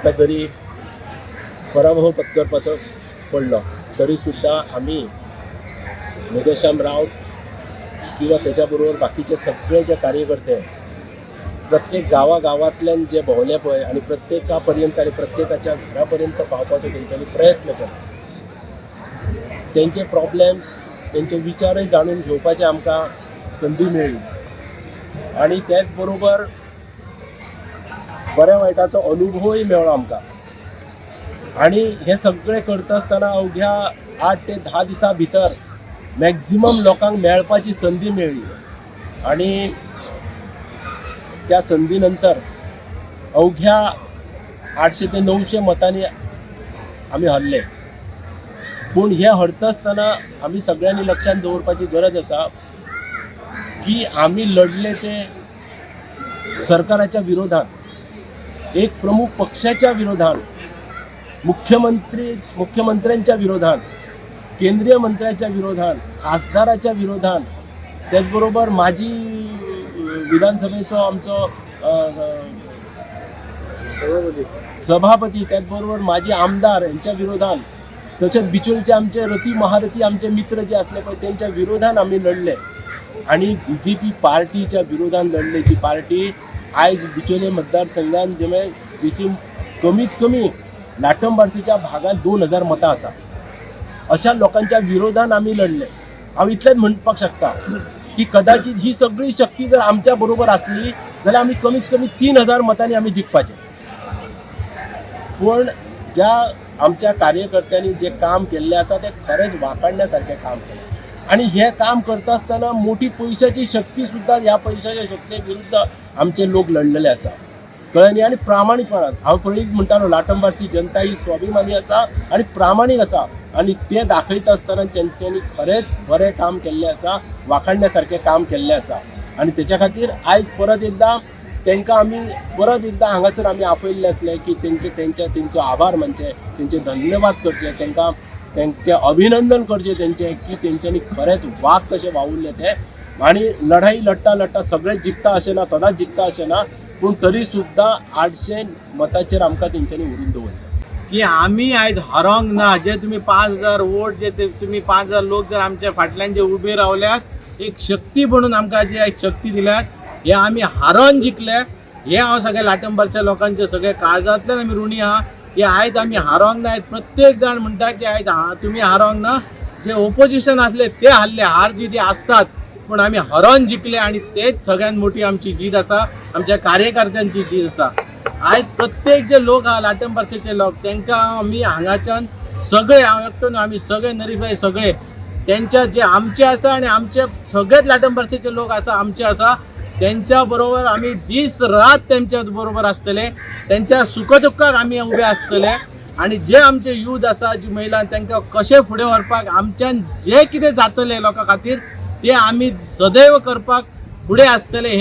आमकां जरी पराभव पत्करपाचो पडलो तरी सुद्दां आमी मेघश्याम राऊत किंवा त्याच्या बरोबर बाकीचे सगळे जे कार्यकर्ते प्रत्येक गांवागांवांतल्यान जे भोंवले पळय आनी प्रत्येका पर्यंत आनी प्रत्येकाच्या घरा पर्यंत पावपाचो तेंच्यांनी प्रयत्न केलो. तेंचे प्रॉब्लेम्स, तेंचे विचारय जाणून घेवपाची आमकां संदी मेळ्ळी आनी तेच बरोबर बऱ्या वायटाचो अनुभवय मेळ्ळो आमकां. आनी हें सगळें करता आसतना अवघ्या 8 ते 10 दिसां भितर मॅक्झिमम लोकांक मेळपाची संदी मेळ्ळी आनी त्या संदी नंतर अवघ्या 800 ते 900 मतांनी आमी हरले. पूण हें हरता आसतना आमी सगळ्यांनी लक्षांत दवरपाची गरज आसा की आमी लढले ते सरकाराच्या विरोधात, एक प्रमुख पक्षाच्या विरोधात, मुख्यमंत्र्यांच्या विरोधात, केंद्रीय मंत्र्याच्या विरोधात, खासदाराच्या विरोधात, त्याचबरोबर माजी विधानसभेचो आमचो सभापती, त्याचबरोबर माजी आमदार यांच्या विरोधात, तशेंच बिचोलचे आमचे रती महारथी आमचे मित्र जे असले पळय तेंच्या विरोधान आमी लढले आनी बीजेपी पार्टीच्या विरोधान लढले. जी पार्टी आयज बिचोले मतदारसंघान जेमे जेची कमीत कमी लाटंबार्सेच्या भागात 2000 मतां आसा, अशा लोकांच्या विरोधान आमी लढले. हांव इतलेंच म्हणपाक शकता की कदाचित ही सगळी शक्ती जर आमच्या बरोबर आसली जाल्यार आमी कमीत कमी 3000 मतांनी आमी जिखपाचे. पूण ज्या आमच्या कार्यकर्त्यांनी जे काम केल्लें आसा तें खरेंच वाखाणण्या सारकें काम केलें आनी हें काम करता आसतना मोठी पयशाची शक्ती सुद्दां ह्या पयशाच्या शक्ती विरुद्ध आमचे लोक लढलेले आसा, कळ्ळें न्ही. आनी प्रामाणीकपणान हांव पयलींच म्हणटालो, लाटंबारची जनता ही स्वाभिमानी आसा आनी प्रामाणीक आसा आनी तें दाखयता आसतना तेंच्यांनी खरेंच बरें काम केल्लें आसा, वाखाणण्या सारकें काम केल्लें आसा. आनी तेच्या खातीर आयज परत एकदां तांकां आमी परत एकदां हांगासर आमी आपयल्ले आसले की तेंचे तेंच्या तेंचो आभार मानचे, तेंचे धन्यवाद करचे, तांकां तेंचें अभिनंदन करचें तेंचें की तेंच्यांनी खरेंच वाग कशें वावुरले ते. आनी लढाई लढटा लढटा सगळें जिखता अशें ना, सदांच जिखता अशें ना, पूण तरी सुद्दां 800 मताचेर आमकां तेंच्यांनी व्हरून दवरलें. की आमी आयज हरोंक ना. जे तुमी 5000 वोट, जे ते तुमी 5000 लोक जर आमच्या फाटल्यान जे उबे रावल्यात, एक शक्ती म्हणून आमकां जी आयज शक्ती दिल्यात, हे आमी हारोन जिखले. हे हांव सगळ्या लाटंबारच्या लोकांचे सगळे काळजांतल्यान आमी ऋणी आहा की आयज आमी हारोंक ना. आयज प्रत्येक जाण म्हणटा की आयज तुमी हारोंक ना, जे ओपोजिशन आसले ते हारले. हार जी ती आसतात, पूण आमी हरोन जिखले आनी तेच सगळ्यात मोठी आमची जीत आसा, आमच्या कार्यकर्त्यांची जीत आसा. आयज प्रत्येक जे लोक आहा लाटंबार्सेचे लोक, तांकां आमी हांगाच्यान सगळे, हांव एकटो न्हू, आमी सगळे नरीफाय सगळे तेंच्या जे आमचे आसा आनी आमचे सगळेच लाटंबार्सेचे लोक आसा, आमचे आसा, तेंच्या बरोबर आमी दीस रात तेंच्या बरोबर आसतले, तेंच्या सुख दुख्खाक आमी उबे आसतले. आनी जे आमचे यूथ आसा, जी महिला, तांकां कशें फुडें व्हरपाक आमच्यान जें कितें जातलें लोकां खातीर ते आमी सदैव करपाक फुडें आसतले. हें